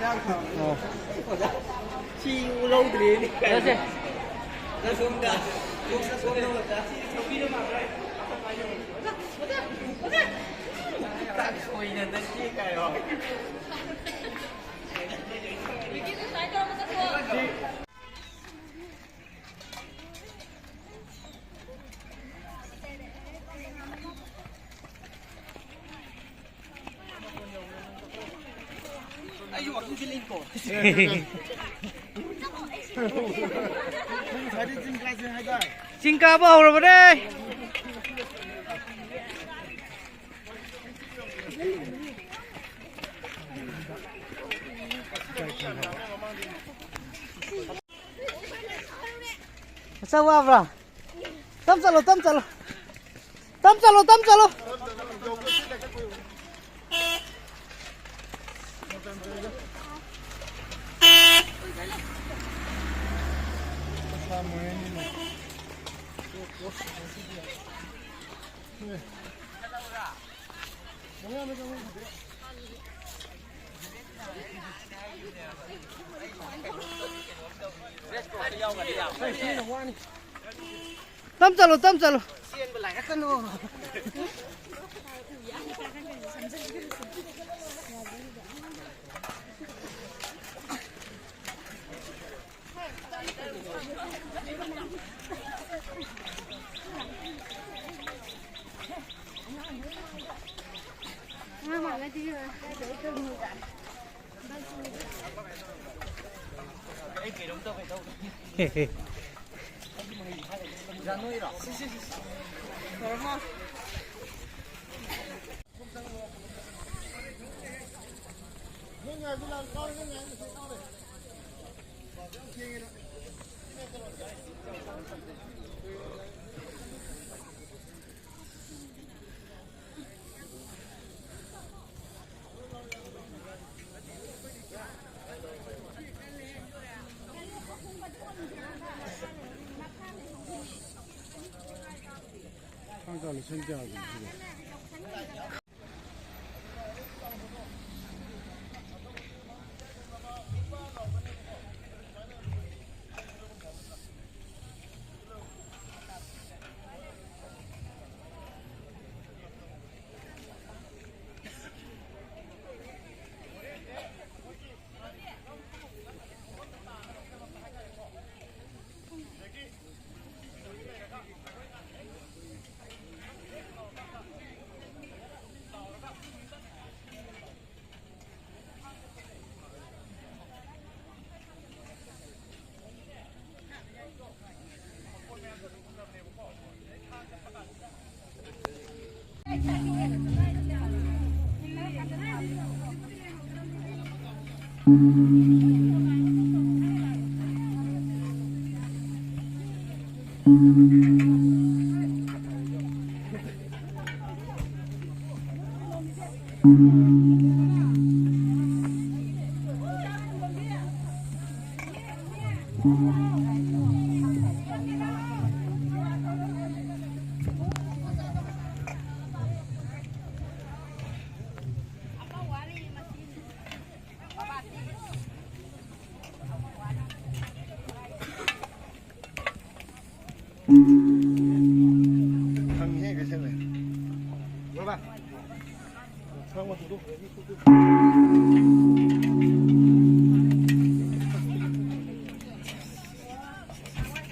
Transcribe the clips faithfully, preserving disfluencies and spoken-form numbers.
ꯑꯣ꯫ ꯁꯤ ꯂꯧꯗ꯭ꯔꯦꯅꯦ꯫ ꯆꯠꯁꯦ꯫ ꯁꯣꯝꯗ꯫ ꯀꯥꯡꯁꯣꯏꯅ ꯅꯠꯇꯦ ꯀꯥꯏꯌꯣ꯫ ꯆꯤꯡ ꯀꯥꯕ ꯍꯧꯔꯕꯅꯦ꯫ ꯃꯆꯥ ꯋꯥꯕ꯭ꯔꯥ? ꯇꯞ ꯆꯠꯂꯣ, ꯇꯞ ꯆꯠꯂꯣ꯫ ꯇꯞ ꯆꯠꯂꯣ, ꯇꯞ ꯆꯠꯂꯣ꯫ ꯇꯞ ꯆꯠꯂꯣ, ꯇꯞ ꯆꯠꯂꯣ꯫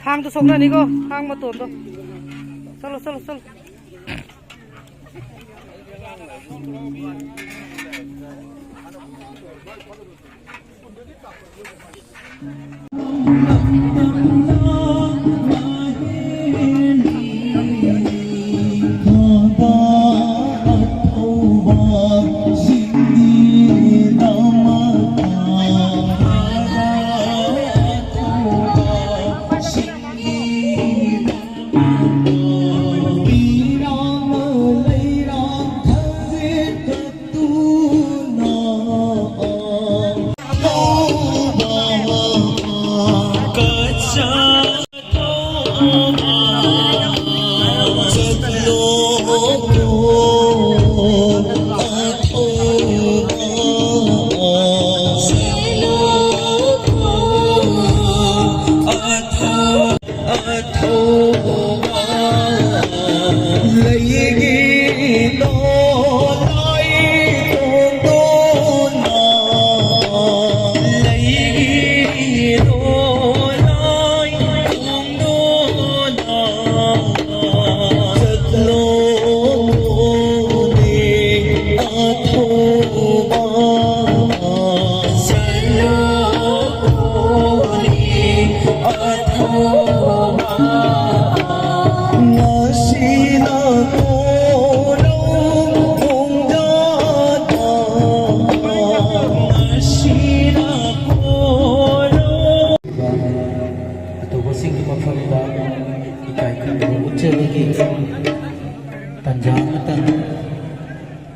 ꯊꯥꯡꯗꯣ ꯁꯣꯛꯅꯅꯤꯀꯣ, ꯊꯥꯡ ꯃꯇꯣꯟꯗꯣ꯫ ꯆꯠꯂꯣ, ꯆꯠꯂꯣ, ꯆꯠꯂꯣ꯫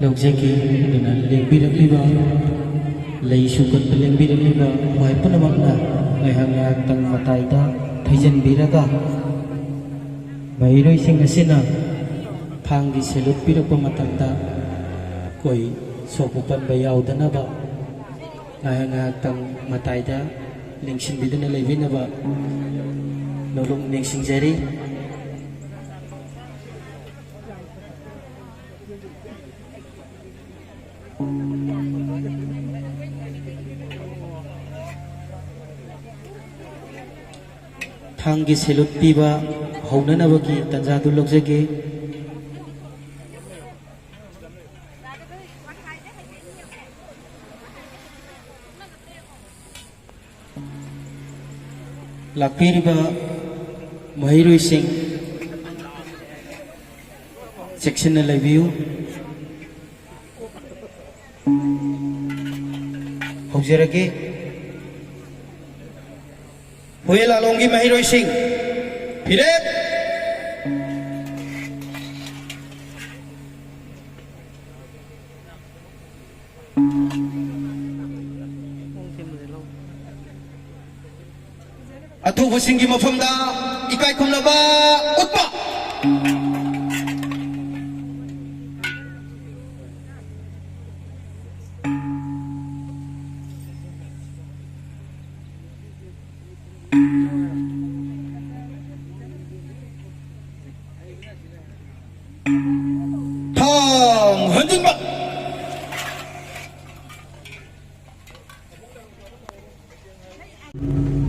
ꯂꯧꯖꯒꯦ꯫ ꯑꯗꯨꯅ ꯂꯦꯡꯕꯤꯔꯛꯂꯤꯕ, ꯂꯩꯁꯨ ꯀꯠꯄ ꯂꯦꯡꯕꯤꯔꯛꯂꯤꯕ ꯈ꯭ꯋꯥꯏ ꯄꯨꯝꯅꯃꯛꯅ ꯉꯥꯏꯍꯥꯛ ꯉꯥꯏꯍꯥꯛꯇꯪ ꯃꯇꯥꯏꯗ ꯊꯩꯖꯤꯟꯕꯤꯔꯒ ꯃꯍꯩꯔꯣꯏꯁꯤꯡ ꯑꯁꯤꯅ ꯊꯥꯡꯒꯤ salute ꯄꯤꯔꯛꯄ ꯃꯇꯝꯗ ꯑꯩꯈꯣꯏ ꯁꯣꯛꯄ ꯄꯟꯕ ꯌꯥꯎꯗꯅꯕ ꯉꯥꯏꯍꯥꯛ ꯉꯥꯏꯍꯥꯛꯇꯪ ꯃꯇꯥꯏꯗ ꯂꯦꯡꯁꯤꯟꯕꯤꯗꯨꯅ ꯂꯩꯕꯤꯅꯕ ꯅꯣꯂꯨꯛ ꯅꯤꯡꯁꯤꯡꯖꯔꯤ꯫ ꯊꯥꯡꯒꯤ salute ꯄꯤꯕ ꯍꯧꯅꯅꯕꯒꯤ ꯇꯥꯟꯖꯥꯗꯨ ꯂꯧꯖꯒꯦ꯫ ꯂꯥꯛꯄꯤꯔꯤꯕ ꯃꯍꯩꯔꯣꯏꯁꯤꯡ ꯆꯦꯛꯁꯤꯟꯅ ꯂꯩꯕꯤꯌꯨ꯫ ꯍꯧꯖꯔꯒꯦ꯫ ꯍꯨꯌꯦꯟ ꯂꯥꯂꯣꯡꯒꯤ ꯃꯍꯩꯔꯣꯏꯁꯤꯡ ꯐꯤꯔꯦꯞ꯫ ꯑꯊꯨꯕꯁꯤꯡꯒꯤ ꯃꯐꯝꯗ ꯏꯀꯥꯏ ꯈꯨꯝꯅꯕ ꯎꯠꯄ꯫ ꯊꯥꯡ ꯍꯟꯖꯤꯟꯕ꯫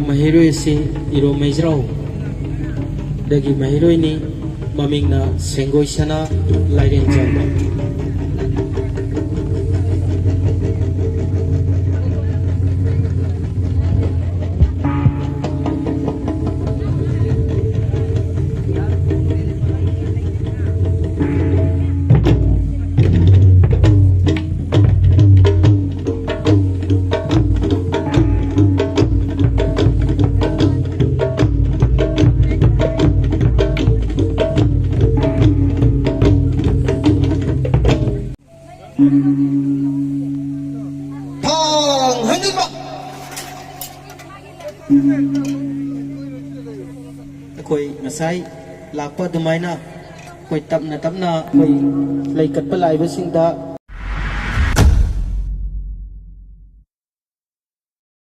ꯃꯍꯩꯔꯣꯏ ꯑꯁꯤ ꯏꯔꯣꯝ ꯃꯩꯖ꯭ꯔꯥꯎꯗꯒꯤ ꯃꯍꯩꯔꯣꯏꯅꯤ꯫ ꯃꯃꯤꯡꯅ ꯁꯦꯡꯒꯣꯏ ꯁꯅꯥ ꯂꯥꯏꯔꯦꯟꯖꯝ꯫ ꯑꯩꯈꯣꯏ ꯉꯁꯥꯏ ꯂꯥꯛꯄ ꯑꯗꯨꯃꯥꯏꯅ ꯑꯩꯈꯣꯏ ꯇꯞꯅ ꯇꯞꯅ ꯑꯩꯈꯣꯏ ꯂꯩ ꯀꯠꯄ ꯂꯥꯛꯏꯕꯁꯤꯡꯗ